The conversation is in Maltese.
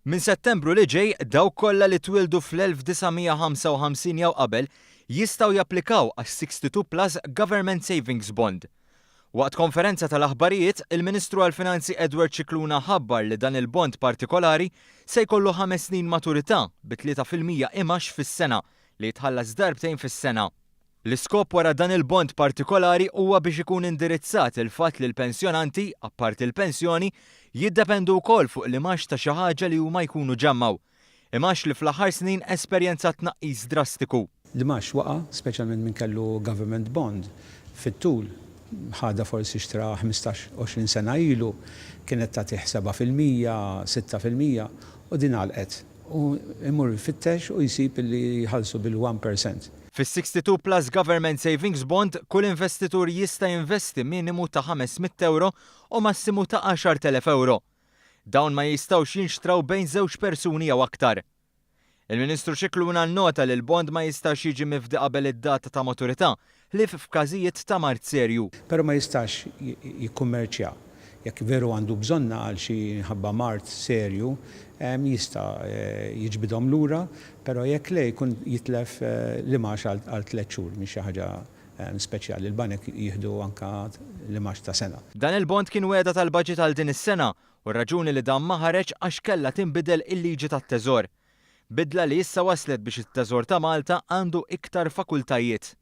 Minn Settembru li ġej, dawk kollha li twieldu fl-1955 jew qabel jistgħu japplikaw għas-62 Plus Government Savings Bond. Waqt konferenza tal-aħbarijiet, il-Ministru għall-Finanzi Edward Scicluna ħabbar li dan il-bond partikolari se jkollu ħames snin maturità bi 3% imgħax fis-sena li jitħallas darbtejn fis-sena. L-iskop wara dan il-bond partikolari huwa biex ikun indirizzat il-fatt li l-pensjonanti, apparti l-pensjoni, jiddependu wkoll fuq l-imgħax ta' xi ħaġa li huma jkunu ġammgħu. Imgħax li fl-aħħar snin esperjenza tnaqqis drastiku. L-imgħax waqa', speċjalment min kellu government bond fit-tul, ħadha forsi xtra 15, 20 sena ilu, kienet tagħtih 7%, 6% u din għalqet. U imur ifittex u jsib li jħallsu bil-1%. Fis-62 Plus Government Savings Bond, kull investitur jista' jinvesti minimu ta' 500 ewro u massimu ta' 10,000 ewro. Dawn ma jistgħux jinxtraw bejn żewġ persuni jew aktar. Il-Ministru Scicluna nnota li l-bond ma jistax jiġi mifdi qabel id-data ta' maturità, ħlief f'każijiet ta' mard serju. Però ma jistax jikkummerċja. Jekk veru għandu bżonnha għal xi minħabba mard serju, jista' jiġbidhom lura, però jekk le jkun jitlef l-imgħax għal tlett xhur, mhix xi ħaġa speċjali. Il-banek jieħdu anke l-imgħax ta' sena. Dan il-bond kien wegħda tal-baġit għal din is-sena u r-raġuni li dan ma ħareġ għax kellha tinbidel il-liġi tat-Teżor. Bidla li issa waslet biex it-Teżor ta' Malta għandu iktar fakultajiet.